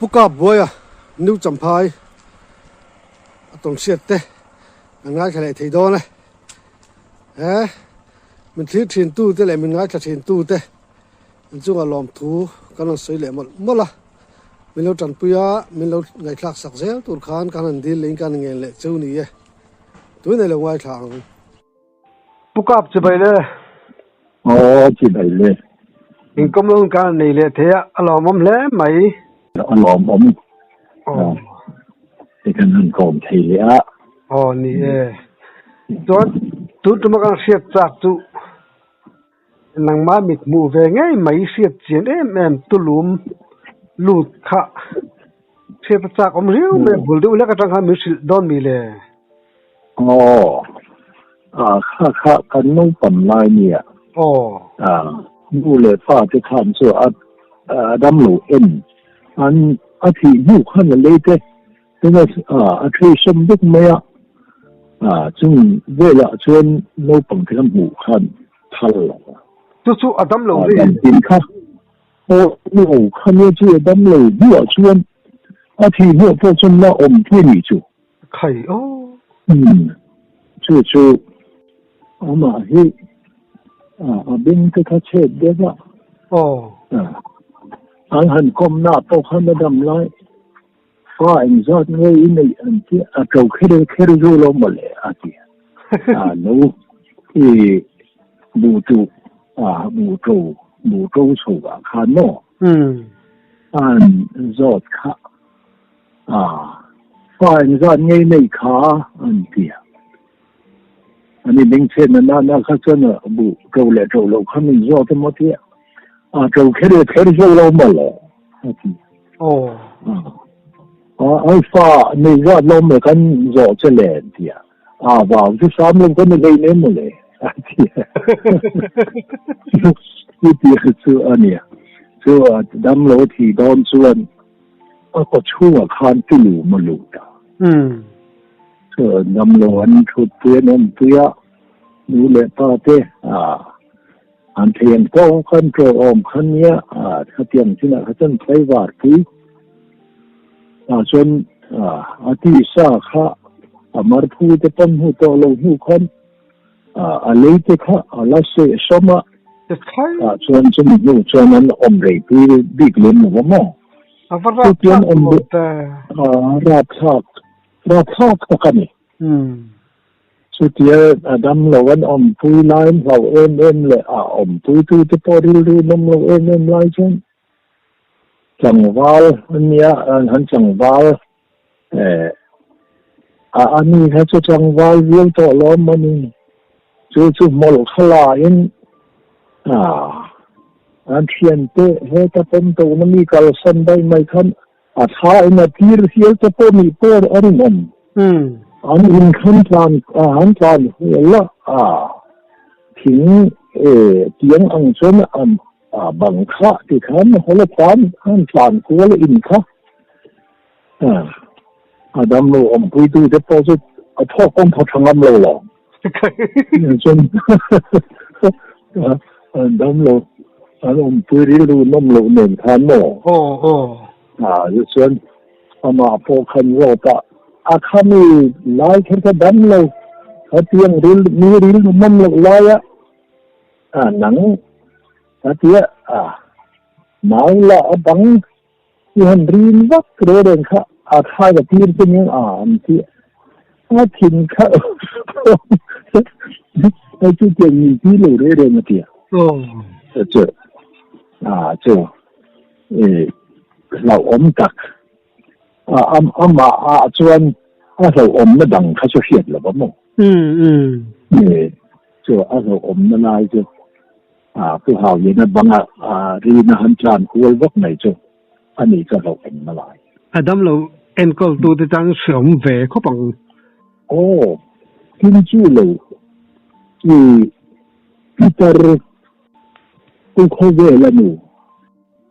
Pu Kap Buaia New Champhai a tawn hriat te kan ngaithla leh thei dawn e. He min thlir thin tu te leh min ngaithla thin tu te an chungah lawmthu kan rawn sawi leh mawlh mawlh a. Min lo tanpui a, min lo ngaihthlak sak zel tur khan kan han dil leh in kan ngen leh cheu ni e. Tunei lo ngaithla ang. Pu Kap chibai le. Aw chibai le. Inkawm lo ka nei leh thei a, a lawmawm hle mai. A lawmawm. Aw. I kan han kawm thei leh a. Aw ni e. Chuan tun tuma kan hriat chak chu nangmah mit hmuh ve ngei mai hriat chian em em tulum lut kha hriat a chak awm riau mai a bul deuh hlek atang khan min hrilh dawn mi le. Aw, ah kha kha kan naupang lai nia. Aw. Ah, nu leh pa te khan chu a a dam lo en an a thih hnu khan a lei te tuna ah a thei sawm vek mai a. Ah, chung velah chuan naupang te kha hmuh khan phal lo a. Chu chu a dam lo ve. Ah, dam kha. Aw, nu kha nia chu a dam lo hnuah chuan a thih hnuah pawh chuan la awm pui a nih chu. Khai aw. Umm chu chu amah hi a beng te kha chhet deuh a. Aw. An han kawmna pawh khan a dam lai fa engzat nge i neih an tia a to kher kher zo lo mawle a ti a lo i buh tuh a buh to buh to chho ah khan maw an zawt kha. A, fa engzat ngei nei kha an ti a. Ani ding chhiatna nana kha chuan a buh to leh to loh kha min zawt emaw ti a. A to kher e kher zo lo maw le a ti. Aw. A, ai fa nei zat lo maw kan zawh che le an ti a. A, vau chu sam lo kan ni hlei nem maw le a ti a. Chutia chu a nia. Chu a dam lo thi dawn chuan A kaw chhungah khan tulum a lut a. Chuan damlo an thutpui an awmpui a, nu leh pa te an thei ang tawk khan ṭawr awm kha nia, khatiang chinah kha chuan tlaivar pui ah chuan a tisa kha a marphu te pawn hnu tawh lo hnu khan a lei te kha a la seh sawm a, tah chuan chumi hnu chuan an awm rei pui bik lem lo va maw? A va rapthlak lo te. A rapthlak, rapthlak tak a ni. Chutia a dam lo an awmpui lai an hlauh em em leh a awmpuitu te pawh rilru nawm lo em em lai chuan tlangval a nia, an tlangval Eh, a ani kha chu tlangval viau tawh lawm a ni. Chu chu hmawlh kha la in, ah, an thiante heta pawm tohna mi kalsan daih mai khan a thla in a tir hial te pawh nih pawh a rinawm. An in khan tlan, an tlan hual a, ah, thing, eh, tiang ang chuan an, ah, bang kha ti khan hawl a tlan, an tlan kual a in kha. A dam lo awmpuitu te pawh chu a thawk pawm thaw tha ngam lo lo. Chuan an dam lo an awmpui rilru nawm loh nen khan maw? Aw aw. A chuan amah pawh khan zawt a, a khami lai kher kha dam lo, khatiang ril mi rilru nawm loh laia a nang khatia a mau lah a bang I han rin vak reng reng kha a thlai ka tir che nia a an ti a thin kha hei chu tiang min tir lo reng reng a ti a chu a chu e hlauhawm tak a amah ah chuan a hlauhawmna dang kha chu hriat lo va maw e chu a hlauhawmna lai chu A pu hau in a banga rin a han tlan kual vak mai chu a ni ka hlauh eng na lai. A damlo enkawl tu te tan hreawm ve khawp ang. Aw, tin chu lo i Peter pu khawvel a nu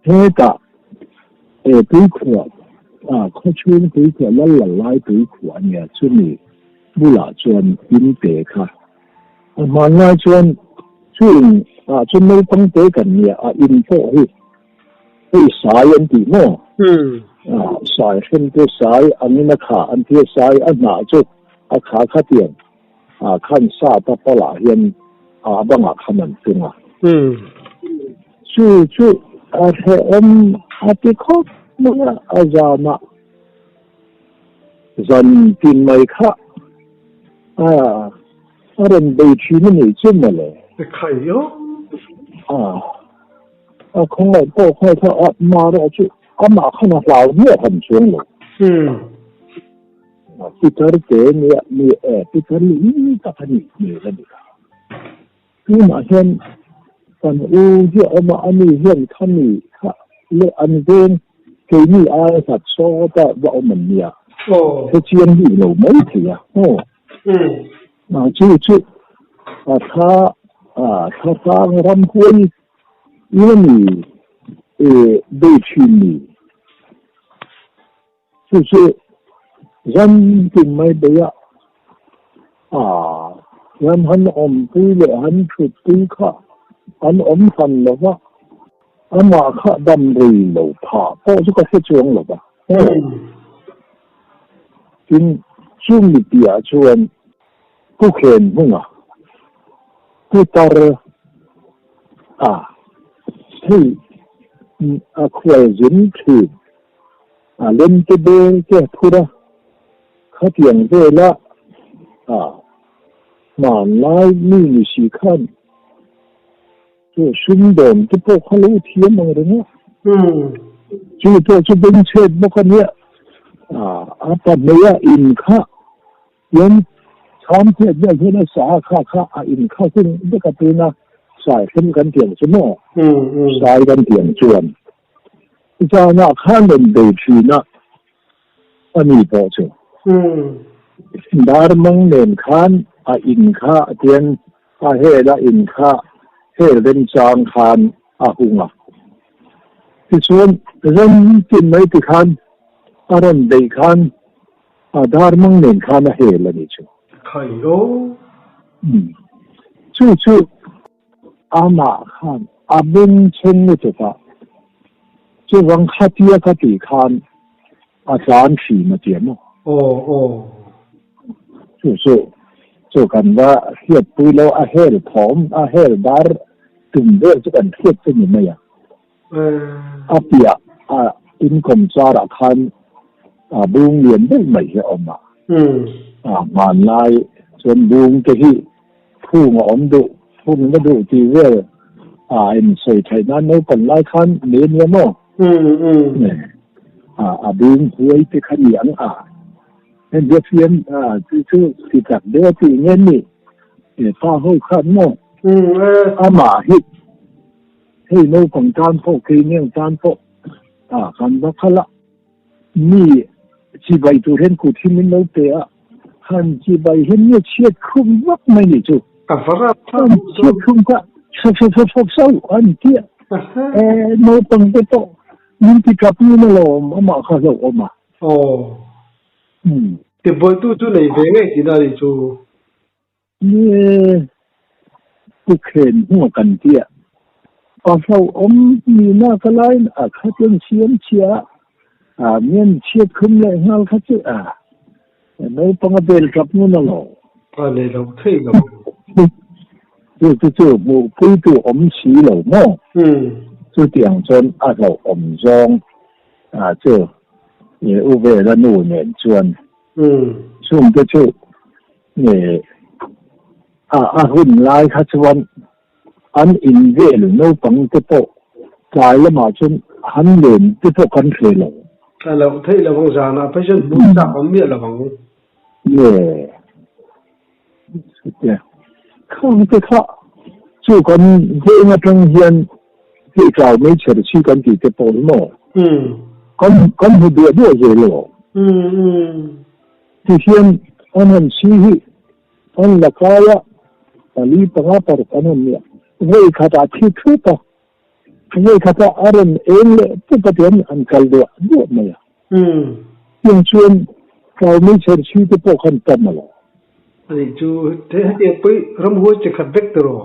hetah e tuikhuah a khawchhung tuikhuah lal lal lai tuikhuah a nia chumi bulah chuan in pe kha A hmanlai chuan chung ah chuan naupang te kan nia a in pawh hi hei sai an tih maw? Sai hrem te sai angin a kha an tia sai a hnah chu a kha kha tiang khan sat a palah hian a bangah khan an tung a. Chu chu a hrehawm a ti khawp mai a, a zanah zan tin mai kha a a rawn bei thin a nih chu mawle. Khai aw. A khawngaih pawh khawngaih kha a mara chu amah khan a hlau viau han chuang lo. Pitar te nia mi e pitar lung tak a nih hmel a ni kha. Tunah hian kan u hi a awm a, ani hian khami kha leh an veng keini aia hlat sawta va awm an nia. Hrechiang bik lo mai thei a. Chu chu a thla a thla hrang ramhuai ila ni e bei thin ni. Chu chu zan tin mai bei a a hian han awmpui leh han thutpui kha an awm hran lo va, amah kha dam rei lo phah pawh chu ka hre chuang lo va. Tin, chu mipiah chuan Pu Khen Hmunga, Pu Tar a, hei a khualzin thin a lente bel te phur a, khatiang vela a hmanlai mi ni si khan Chu sumdawn te pawh kha lo thiam ang reng a. Chu pawh chu bengchhet bawk a nia. A pahnih a in kha hian chham chhiat vel hian a sa kha kha a in kha hun vek a tuna sai hrem kan tih ang chu maw? Sai kan tih ang chuan zanah khan rawn bei thin a a ni pawh chu. Darmang nen khan a in kha tian A hel a in kha hel remchang khan a hung a. Tichuan, rem tin mai ti khan a rawn beih khan a dar mang nen khan a hel a ni chu. Khai aw. Chu chu amah khan a beng chheng lutuk a, chuvang khatia ka tih khan A tlan hrim a ti a maw? Aw aw. Chu chu chu kan va hriatpui lo a hel thawm a hel dar tum vel chu kan hriat chu ni mai a. A piah a inkawm charah khan a bung lian deuh mai hi a awm a. A hmanlai chuan bung te hi phung a awm duh phung na duh tih vel a insawi theih nan naupang lai khan a nei ania maw? A bung huai te kha ni ang a heng hian fiam chu chu ti tak deuh a tih nge ni pa ho khan maw amah hi hei naupang tan pawh keiniang tan pawh a kan va khalh a. Mi chibai tur hian kut hi min lo pe a, han chibai hian nge chhiat khum vak mai ni chu. A va rap thlak Han chhiat khum kha sawp sawp sawp sawp sauh an ti a, e naupang te pawh min ti tap ngun alawm amah kha hlauh awm a. Aw. Tibuaitu chu nei ve ngei tihna a nih chu. Nge pu khen hnu kan tia a hlauhawm nihna ka laiin a khatin siam chhia a mian chhiat khum leh nghal kha chu a naupang a bel tap ngun a lo. A nei lo thei lo. Chu chu chu hmuhpui tu awm si lo maw? Chutiang chuan a hlauhawm zawng chu u Vela nu nen chuan chungte chu Nge a a hun lai kha chuan an in vel naupang te pawh tlai lamah chuan han len te pawh kan hre lo. A loh theih lo ang zanah phei chuan hmuh chak awm miah lo ang. Nge chutia khang te kha chu kan veng atang hian hei tlai mai chher chi kan tih te pawh hi maw kan kan hmu duah duah zel lo. Tihian an han si hi an la kai a, pali panga paruk an han nia. Vawi khatah thi thup a, vawi khatah a rawn eng leh pup a tian an kal duah duah mai a. Tiang chuan tlai meichher chhi te pawh khan tam a lo. Ani chu hetiang pawih ramhuai chi khat vek tiraw?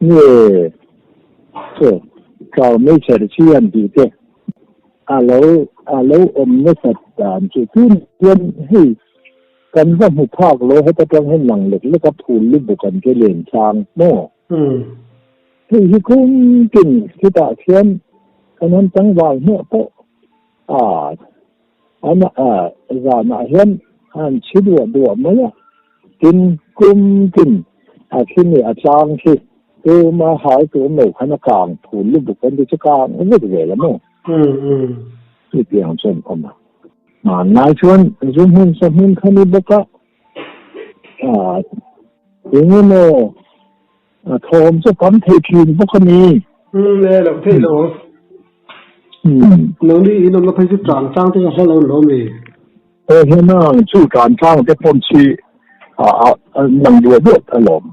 Nge chu tlai meichher chhi an tih te. a lo a lo awm nasat dan chu tun hian hei kan va hmu phak lo heta tang hian lang lek lek a phul lubuk an ke len tlang maw? Hei hi kum tin khitah khian kan han tlangval hmuah pawh a an a zanah hian an chhi duah duah mai a, tin kum tin a khimi a tlang khi tuma hal tum lo khan a kang phul lubuk an ti chu kang vek zel a maw? Chutiang chuan awm a. Hmanlai chuan zu hmun sa hmun kha ni bawk a, eng emaw a thawm chu tam thei thin bawk a ni. Umm e loh theih lo ang. Nangni in awmna phei chu tlan tlang te ka hla lo lawm ni. Aw hian ang chu tlan tlang te pawn chi nang duah duah alawm.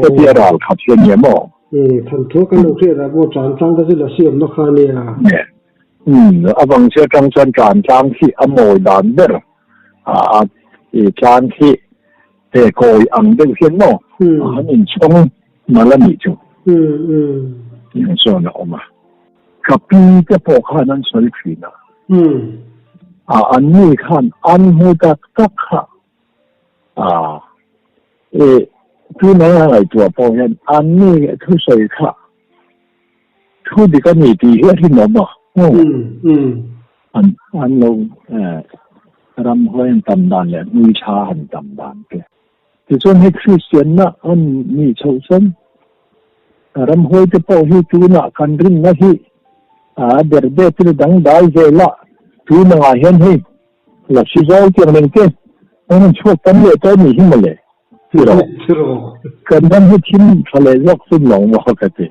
Hetia ral khat hian nia maw? Than thu kan lo hriat ah pawh tlan tlang te chu la siam na kha nia. Umm avang che atang chuan tlan tlang khi a mawi dan ber a i tlan khi he kawi ang deuh hian maw a han inchhawng nal a nih chu tih chuan a awm a. Ka pi te pawh khan an sawi thin a, a an ni khan an hmu tak tak kha a i tunah a ngaihtuah pawh hian an ni thusawi kha Thu dik a ni tih hi a rinawm a, an an lo ramhuai an tam dan leh hmui tha han tam dan te. Tichuan hei Kristianna an nih chhoh chuan ramhuai te pawh hi tunah kan rinna hi a ber ber thil dangdai zel a, tunangah hian hei Lasi zawl tiang reng te an rawn chhuak tam leh tawh a nih hi mawle. Tiraw. Kan ram hi thim tha leh zawk chun lo maw ka ti.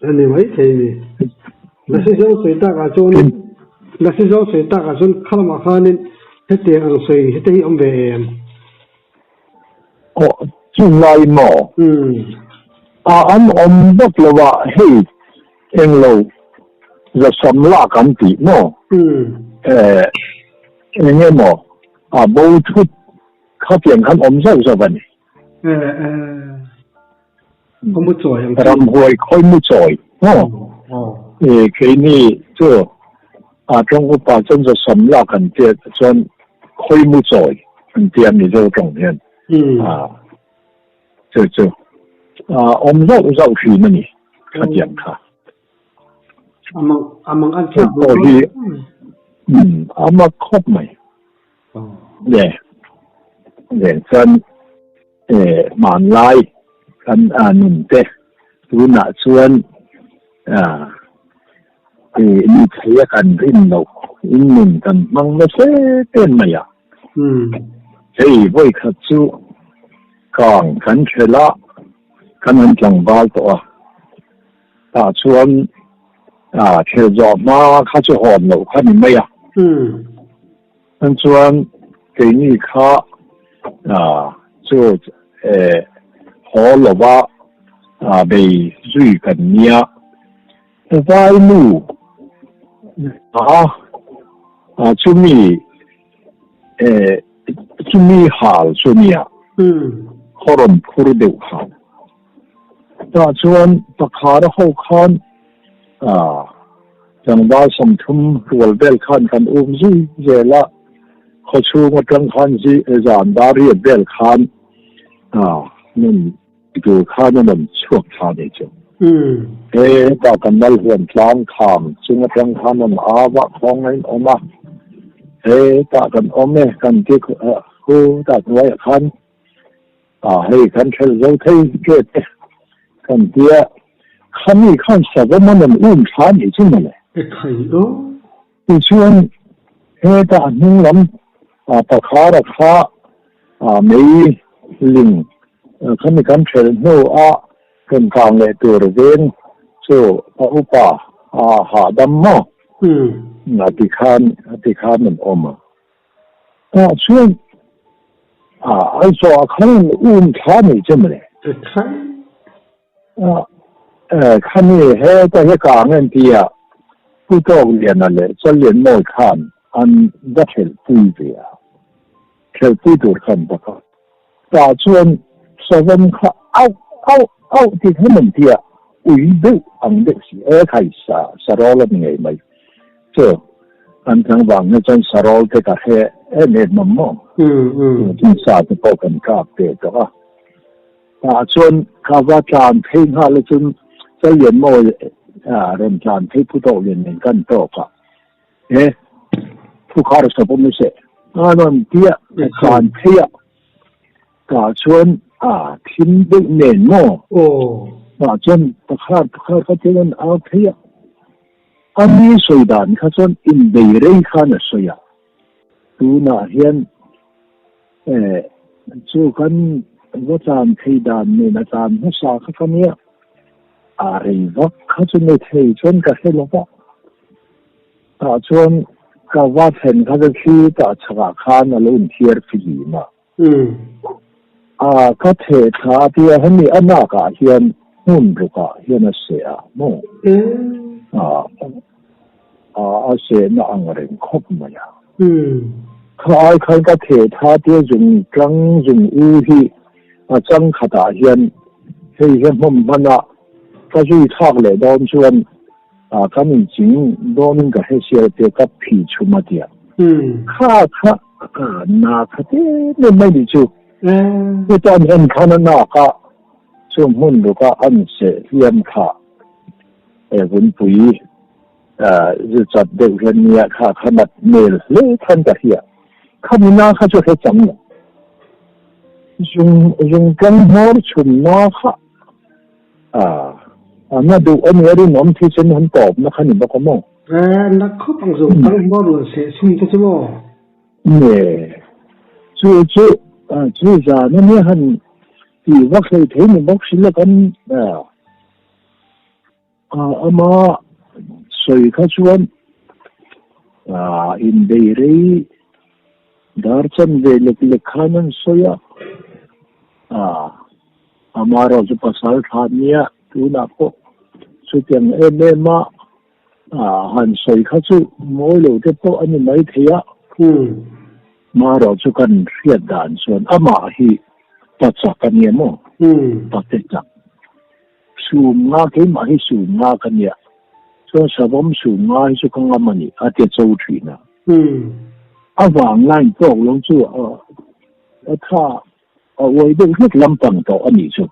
A ni mai thei ni. Lasi zawl sawi takah chuan Lasi zawl sawi takah chuan kha lamah khanin hetiang ang sawi hete hi awm ve em? Aw chung laiin maw? A an awm vak lo a hei Englo zasam lak an tih maw? Eh, eng emaw a bo thut khatiang khan awm zauh zauh a ni. Eh, eh, khaw mu chawi ang chu. Ramhuai khawi mu chawi maw? Eh, keini chu a tawng upa chuan zasam lak an tia chuan khawi mu chawi an tia Mizo tawng hian. Ah. Chu chu awm zauh zauh hrim a ni khatiang kha. A mang an thlak pawh hi a mak khawp mai. Le le chuan hmanlai kan nun te tunah chuan mi thei a kan rin loh in nun kan hmang nasa em mai a. Hei vawi khat chu kang kan hrelh a, kan han tlangval tawh a, tah chuan hrelh zawh hma kha chu hawn loh kha ni mai a. Chuan chuan keini kha chu haw lova bei zui kan nia. Vai nu a chumi chumi hal chu nia khaw rawn phur deuh khan tah chuan pakhar ho khan tlangval 30 rual vel khan kan um zui zel a khaw chhung atang khan zan dar riat vel khan nun Tur khan a rawn chhuak thla nei chu. He hetah kan lal huan tlang kham chung atang khan rawn a vah khawng a in awm a, hetah kan awm e kan ti khu tah hnuaiah khan ah hei kan hrelh zo thei ṭep e kan tia khami khan savawm a rawn um thla nih chu mawle. Tichuan hetah hnung lam pakhara kha mei ling khami kan hrelh hnu a rawn kang leh tur veng chu a upa a hahdam maw a ti khan a ti khan an awm a. Tah chuan Aizawl ah khan an um thla nei che mawle. Khami heta hi kang en tia Pu Tawk Liana leh Chal Lian Mawi khan an va thelh pui ve a, thelh pui tur khan va kal. Tah chuan savawm kha auh auh auh tih khan an tia. ui deuh ang deuh si e khai sa sarawl a ni ngei mai chu an tlangval hna chuan sarawl te ka hre em em ang maw tin sa te pawh kan kap ve tawh a tah chuan ka va tlan phei nghal a chun Challian mawi rawn tlan phei phu tawk lian nen kan tawk a e thu khar sawp awm se a rawn tia ka tlan phei a Tah chuan a thim deuh nen maw? Aw. Tah chuan pakhar pakhar kha chuan an au phei a. A mi sawi dan kha chuan inbei rei khan a sawi a. Tunah hian eh chu kan va tlan phei dan nen a tlan hmasa kha ka nia. A rei vak kha chu ni thei chuan ka hre lo va. Tah chuan ka va thlen kha chu thli tah chhakah khan a lo inthiar fihlim a. A ka theh thla a tia hemi a nak ah hian hmun ruk ah hian a seh a maw? A a seh na ang reng khawp mai a. Kha ai khan ka theh thla tia zung tlang zung u hi a chang khat ah hian hei hi hmawm hman a ka zui thlak leh dawn chuan a kan inching dawnin ka hre sial te ka phi chhum a tia. Kha kha na kha te nem mai ni chu. Chutan en khan a nak a chu hmun ruk a an seh hliam kha e vunpui zu chat deuh hian nia kha kha nat hmel hle khan ka hria. Khami na kha chu hre chang lo. Zung zung tlang hmawr chhum na kha A, na duh a nia rinawm thisen han tawp na kha ni bawk a maw? E, na khawp ang zawng tang hmawr rawn seh chhung te chu maw? Ne, chu chu, chu zan a nia han tih vak hlei thei ni bawk si la kan, a, ama sawi kha chuan, a, inbei rei dar chanve lek lek khan an sawi a, a. Amaherawh chu pasal thla nia tunah pawh chutiang em em a han sawi kha chu mawi lo te pawh a ni mai thei a. Amaherawh chu kan hriat dan chuan amah hi pa chak a nia maw? Pa te chak. Sum nga keimah hi sum nga ka nia. Chuan savawm sum nga hi chu ka ngam a ni a ti cho thin a. A vang line tawk lo chu a tha. A uai deuh hlek lampang tawh a nih chu.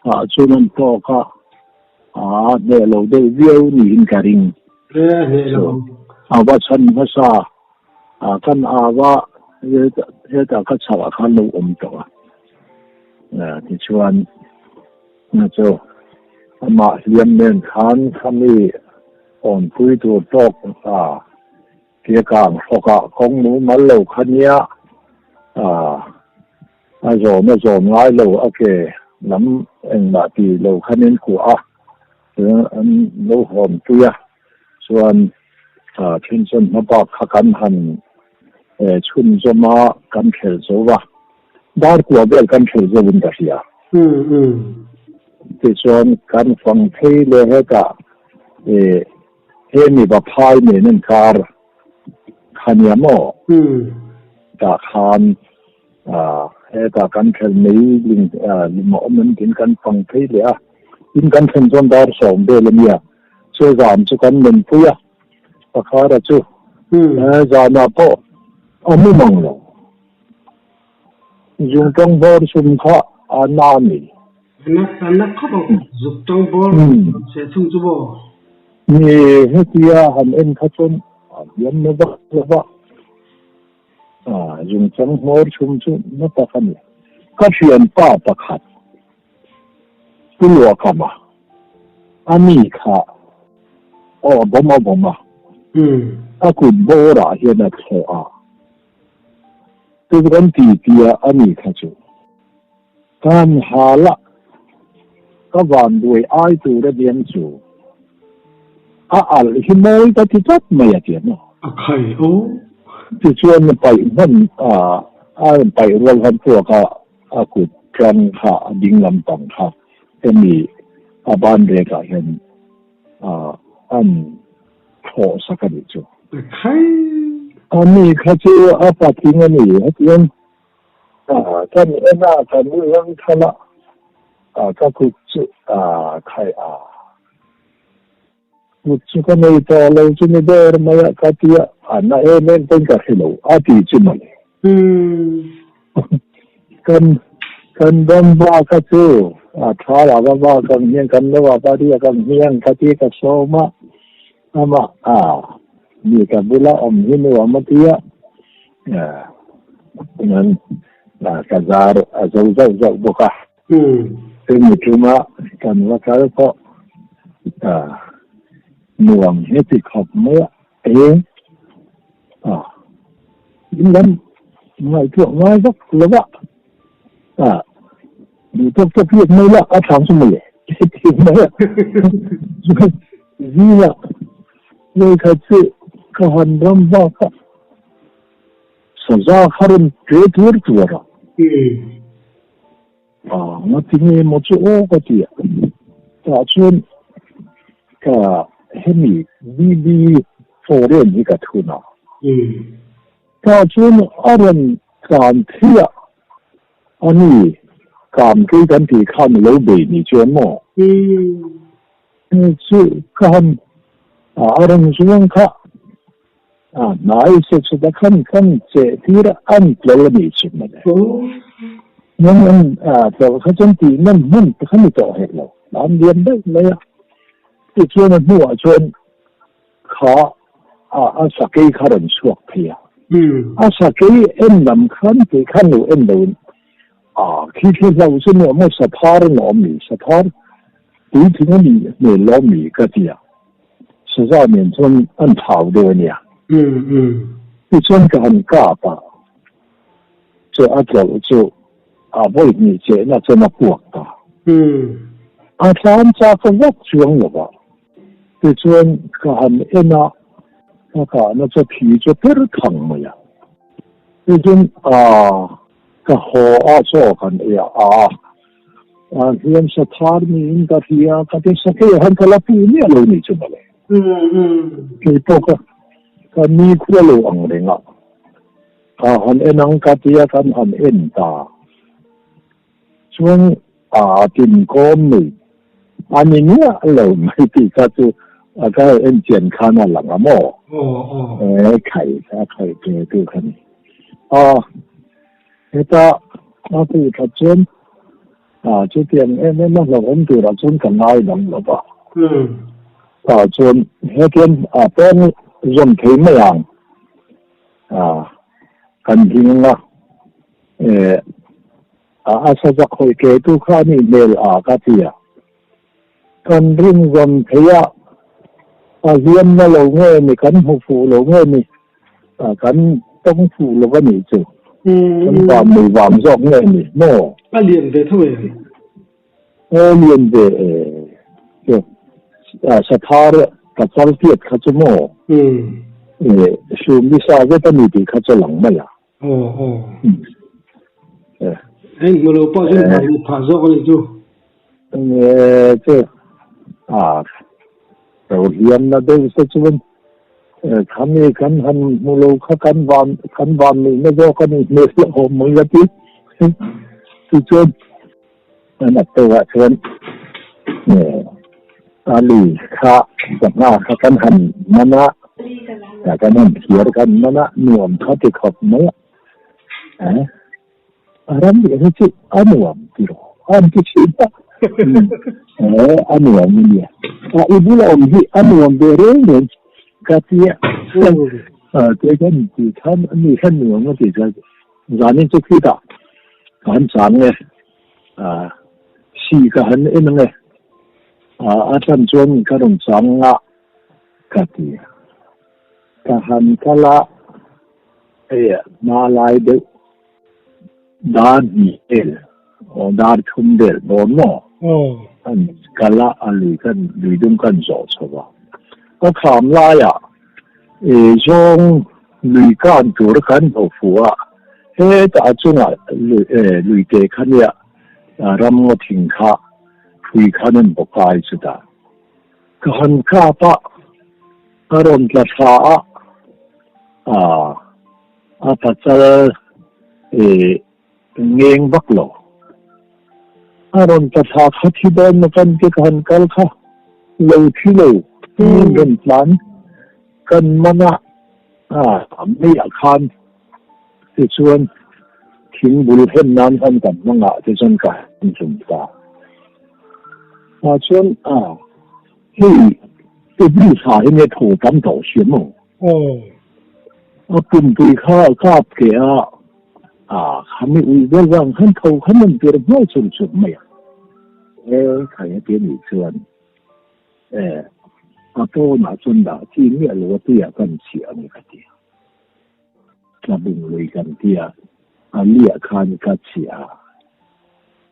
Ah chuan an tawk a, a hneh lo deuh viau niin ka ring. Chu a va chhan hmasa a kan au a, hetah ka chhak ah khan lo awm tawh a. Tichuan chu amah hliam nen khan khami awnpui tur tawk a. Tia kang hrawk ah kawng mumal lo kha nia a zawm a zawm ngai lo a ke lam engmah ti lo khan in kuah a chuan an lo hawn pui a chuan then chuan hmabak kha kan han chhunzawm a kan thlel zo va dar kuah vel kan thlel zo in ka hria tichuan kan fang phei leh hetah He mi va phai nen an kar kha nia maw? Tah khan hetah kan thlen mai ling lung a awm em tiin kan fang phei leh a. Tin kan thlen chuan dar sawm vel a nia. Chu zan chu kan men pui a, Pakhara chu zanah pawh a mu mang lo. Zung tawng bawr sum kha a na ni. A na khawp ang zuk tawng bawr seh chhung chu maw? Ni hetia han en kha chuan a hliam na vak lo va, zung tawng hmawr chhum chu na tak a ni. Ka thianpa pakhat Pu Luakama a mi kha aw a bawm a bawm a, a kut bawrah hian a thlawh a. Chu kan ti tia a ni kha chu. Kan hal a, ka van buai ai tur a diam chu. A alh hi mawi ka ti tlat mai a ti a maw? A khai aw. Tichuan paih hman a, a rawn paih rual khan puak a, a kut tlang kha a ding lampang kha hemi a ban rek ah hian an thlawh sak a nih chu. A mi kha chu a patling a ni hetiang kan en a kan rang thal a. Ka kut chu khai a. Kut chu ka nei tawh lo chu ni ber mai a ka ti a, a na em em pawhin ka hre lo a ti chu mawle. Kan kan ram va kha chu a tha la va va kan hian kan lo a va ria kan hian ka ti ka sawm a, amah a mi ka bula awm hi nuam a ti a, ka zar a zo zauh zauh bawk a. Hemi tuma kan va kal pawh nuam hi ti khawp mai a, eng a in lam ngaihtuah ngai vak lo va, a duh tawk tawk riat mai la a thang chu mawle ti mai a, zingah vawikhat chu ka han ram vak a. Saza kha rawn ṭe tuar tuar a. A ngati nge maw chu aw ka ti a. Tah chuan ka hemi BB foreign hi ka thun a. Tah chuan a rawn tlan thei a, a ni kam kei kan tih khan a lo bei ni chuan maw? Chu ka han a rawn zuang kha. A hnai se chuta khan kan cheh tir a, an tlawlh a nih chu mawle. Nang an tlawlh kha chuan tih nawn hmun te kha ni tawh hek lo, an lian deuh mai a. Tichuan a hnuah chuan kha a sakei kha rawn chhuak phei a. A sakei en lam khan tih khan lo en loin a khi khi hlo chu nuam maw saphar a awm mi, saphar puitling a nih hmel lo mi ka ti a. Saza nen chuan an thau deuh a nia. Tichuan ka han kap a, chu a tlawlh chu a vawi hnih chehna chuan a puak ta. A tlan chak vak chuang lo va. Tichuan ka han en a, ka kahna chu thi chu per thang mai a. Tichuan a ka haw a chaw kan ei a, a Ah hian sathar niin ka hria, ka ti sakei ah khan ka la pu miah lo nih chu mawle. Kei pawh ka ka ni khua lo ang reng a, ka han en ang ka tia kan han en ta. Chuan a tin kawm nei a ni miah lo mai tih kha chu a ka en chian khan a lang a maw? E khai a khai ve tu kha ni. A Heta a tih that chuan chutiang em em a hlauhawm turah chuan ka ngai dang lo va. Tah chuan hetiang a pawng zawm thei mai ang kan hing a, a saza khawih ke tu kha a nih hmel a ka ti a. Kan rin zawm thei a, a hliamna lo nge ni, kan hmu fuh lo nge ni, kan tawng fuh lo a nih chu. Kan vang nei vang zawk nge ni maw? A lian ve tho em? Aw lian ve e. Chu sathar ka chal tiat kha chu maw? Hlum i sa zet a ni tih kha chu a lang mai a. Aw aw. Heng hmu lo pawh chuan phah leh phah zawk a nih chu. Enge chu a lo hliam na deuh se chuan khami kan han hmu lo kha kan van kan van nih na zawk a nih hmel a awm mai a ti. Tichuan a nat deuhah chuan a lui kha sangha kha kan han man a, kan han thiar kan man a, nuam kha ti khawp mai a. A ram leh hi chu a nuam ti rawh, a an ti thin a. A nuam a nia. A i bula awm hi a nuam ve reng reng ka ti a. Te kan ti khan a ni khan nuam a ti kha. Zanin chu khitah ka han chang e. Si ka han en ang e. A tlan chuan ka rawn chang ang a ka ti a. Ka han kal a, hei hma lai deuh dar hnih vel aw dar thum vel dawn maw? Kan kal a, a lui kan lui dum kan zawh chho a. Ka kham laiah zawng lui kan tur kan hmu fuh a, hetah a chungah lui te kha nia ram ngaw thing kha hrui khan an bawk ai chutah. Ka han kap a, ka rawn tla thla a, ah a pachal eh ngeng vak lo. A rawn tla thla kha thi dawn maw kan ti ka han kal kha lo thi lo min rawn tlan kan man a meiah khan tichuan thing bul hem nan khan kan hmang ah tichuan ka han hlum ta ah chuan hei April thla hi nge thaw tam tawh si maw? A pumpui kha a kap ke a. A, khami ui vel vang khan tho khan an tir hnuai chur chur mai a. E, khai heti a nih chuan, e, a pawnah chuan dah chi miah lo a tuiah kan chhiah a ni ka ti a. Tlabung lui kan ti a, a liah khan ka chhiah a,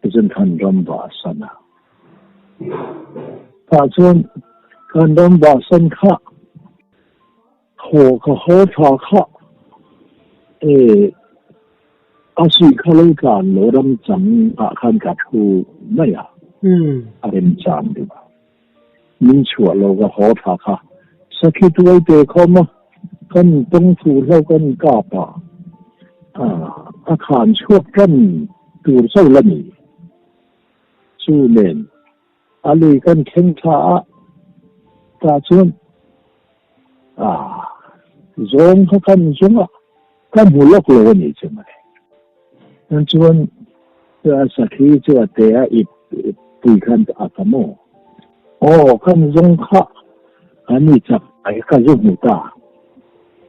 tichuan khan ram vah san a. Tah chuan kan ram vah san kha Haw ka haw tha kha e a suih kha lo tlan lo ram chang ah khan ka thu mai a, a rem chang deuh a. Min chhuah lo ka haw tha kha sakhi tuai te khawm a, kan tawng thu hlo kan kap a, a khan chhuak tan tur chauh la ni. Chu nen A lui kan thleng thla a, tah chuan ah zawng kha kan zawng a, ka hmu lawk lo a nih chu mawle. Tan chuan a sakhi chu a te a ip pui khan a ka maw? Aw kan zawng kha a ni chak ai ka zu hmu ta.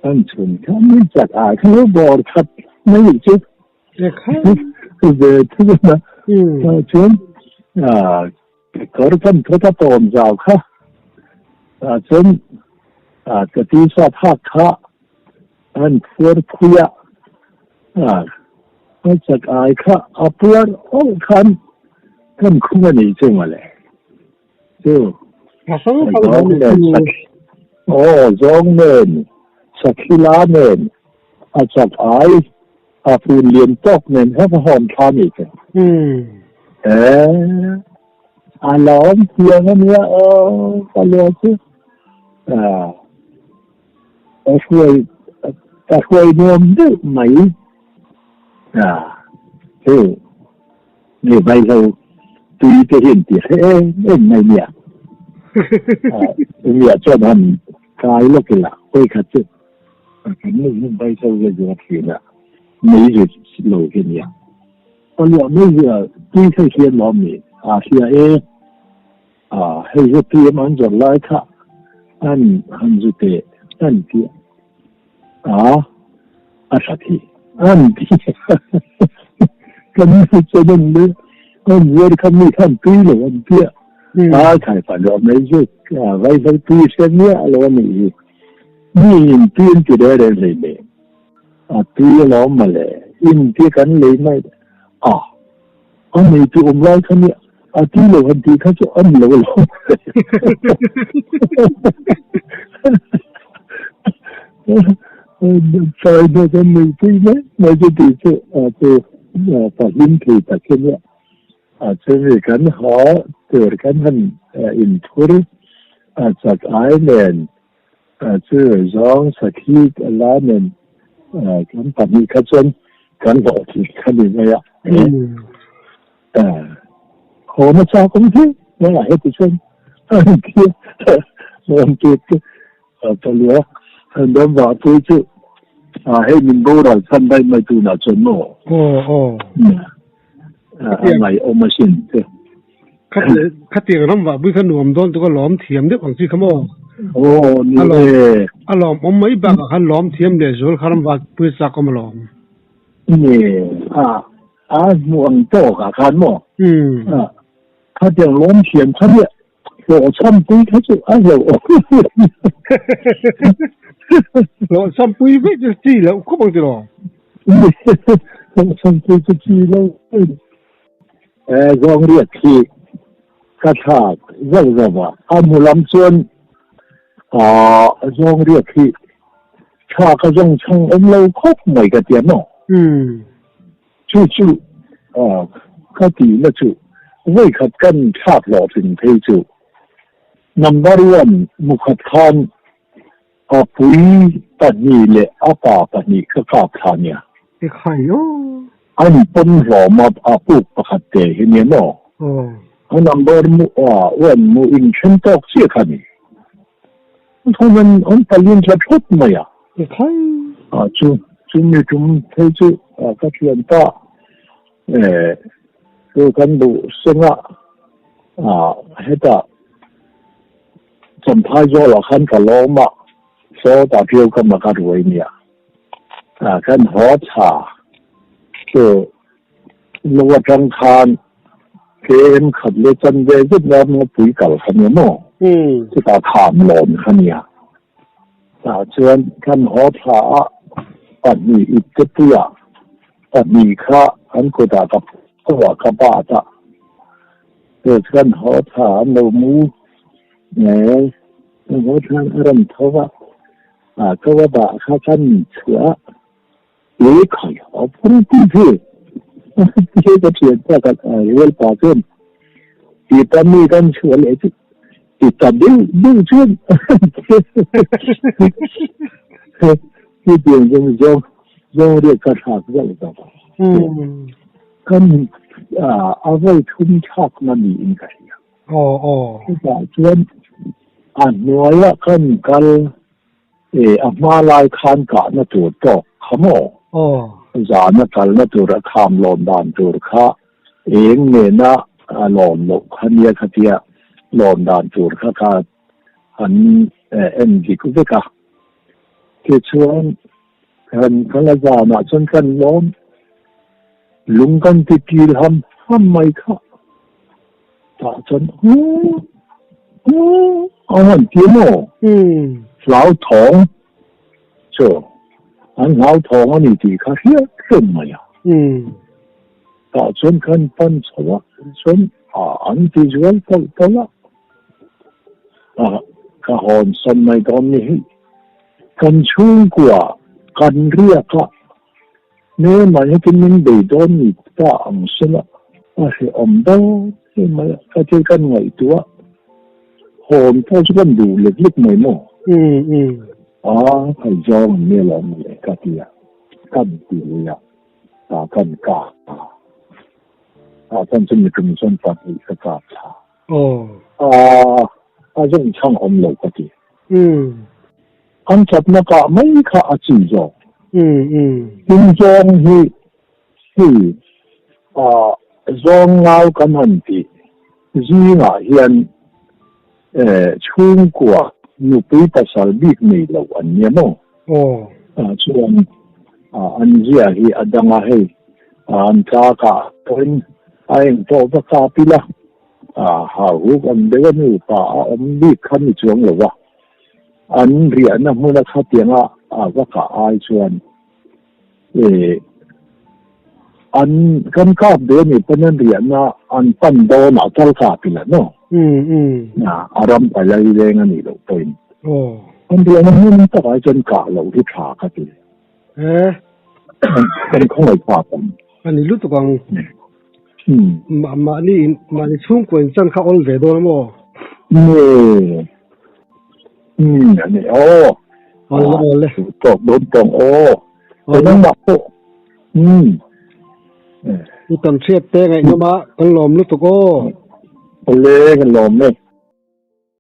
Kan chhun kha a ni chak ai kha lo bawr that mai chu. Ve thung a chuan kawr kan thawt a tawn zau kha chuan ka t-shirt hak kha an phuar phui a a chak ai kha a puar awlh khan kan khung a nih chu mawle chu zawng nen aw zawng nen sakhila nen a chak ai A fun lian tawk nen hian ka hawn thla ni che. Eh, a lawm thiam a nia aw, ka lua chu. Ah, ka hruai, ka hruai nuam deuh mai. Ah, chu, mi vaihlo tui te hian ti hre em em mai nia. Ah, nia chuan han kai lawk ila, hawi khat chu. Kan nu hian Baisau hi a zuar thin a, mei zut lo hi a nia. A luah mai hi a tui kha hian lo mi a hria e. A hei hi tui am an zawrh lai kha an han zu teh an ti a, a tha thi an ti. Kan nu chuan an le an zuar kha mi khan tui lo an ti a, a khai pah luah mai chu Vaihlo tui hre miah lo a nih hi. Mi in tui an ti reng reng hlei le. A tui alawm mawle, in ti kan lei mai a, a nei tu awm lai kha nia, a tui lo han tih kha chu a ni lo alawm. Chai hnu kan nei tui mai mai chu tih chu a chu pa hlim thei tak hi nia. A chumi kan haw tur kan han inphur a chak ai nen Chu zawng sakhi la nen kan pahnih kha chuan kan hlawhtling kha ni mai a. Haw na chak awm hle mai a heti chuan an ti a, rawn ti chu palua an dam vah pui chu hei min boral chhan daih mai tunah chuan maw? A ngaihawm asin chu. Khatiang ram vah pui kha nuam dawn tuk a lawm thiam deuh ang chi kha maw? Aw ni e. A lawm awm mai bakah khan lawm thiam leh zual kha ram vah pui chak awm alawm. Ni a, a hmuh ang tawk ah khan maw? Khatiang lawm thiam kha nia hlawhchham pui kha chu a hlauh awm. Hlawhchham pui vek chu chi loh khawp ang tiraw? Hlawhchham pui chu chi loh. Zawng riat hi ka thlak zauh zauh a, a hmu lam chuan zawng riat hi tha ka zawng chhang awm lo khawp mai ka ti a maw? Chu chu ka tihna chu vawikhat kan thlak hlawhtling phei chu number one mukhat khan a pui pahnih leh a pa pahnih ka kap thla nia. Ekhai aw. An pawm hlawm a, a puk pakhat te hi nia maw? A number mu a uan mu in then tawk chiah kha ni. Thawm an an palian tla thawt mai a. A chu chu mi tum phei chu ka thian ta eh chu kan duh senga a heta Champhai zawlah khan ka lawm a sawtah ṭiau ka mak a ruai nia a kan haw thla chu Lo atang khan KM khat leh chan ve zet ram ngawpui kal kha nia maw? Chutah kham lawm kha nia. Tah chuan kan haw thla a pahnih ipte puiah pahnih kha an kutah ka phuah ka bat a. Chu kan haw thla an lo mu nge kan haw thla a rawn tho va, a ko a dah kha kan chhuah a. He khai a phur pui phe he ka thian ta ka rual pa chuan ti ta mi kan chhuah leh chu ti ta deuh deuh chuan ti tiang chuan zawng zawng riak ka thlak zauh zauh a kan a vawi thum thlak na niin ka hria chutah chuan a hnuaia kan kal E, a hma lai khan kahna tur tawk kha maw? Zana kalna tur a kham lawn dan tur kha eng nena a lawn loh kha nia khatia lawn dan tur kha kha an en dik vek a. Tichuan kan kal a zanah chuan kan lawn lung kan ti kil ham ham mai kha. Tah chuan huh huh a han ti maw? Hlauthawng chu an hlauthawng a ni tih kha hriat reng mai a. Tah chuan kan pan chho a, chuan an ti zual tawlh tawlh a. Ka hawnsan mai dawn ni hi. Kan chhungkua kan riak a. Hmel mai hetin min bei dawn ni ta ang sela a hrehawm dawn em mai a, ka thil kan ngaihtuah hawn pawh chu kan duh lek lek mai maw? A phei zawng an nia lo mawle ka ti a, kan ti lui a, ta kan kap a, ta chan chu mitum chuan pahnih ka kap thla a, a zawng chhang awm lo ka ti. An thatna kah mai kha a chi zawk. Tin zawng hi hei zawng ngau kan han tih zingah hian chhungkua nupui pasal bik nei lo an nia maw? Chuan an zia hi a dang a hei an tla kah pawhin a eng pawh va kap ila hauhuk ang deuh a nupa a awm bik kha ni chuang lo va. An riahna hmuna khatianga a va kah ai chuan eh an kan kap duh a nih pawn an riahna an pan dawnah tal kap ila maw? A ram palai leng a nih loh pawhin an riahna hmun takah hi chuan kah loh hi tha ka ti. Kan khawngaih phak ang. A ni lutuk ang. Mahni mahni chhungkua in chan kha awl ve dawn a maw? Nge. Umm a ni aw. Awle awle. Tawk dawn tawng aw. Nangmah pawh. Umm. U tam hriat te ngaihnawm a kan lawm lutuk aw. Awle kan lawm e.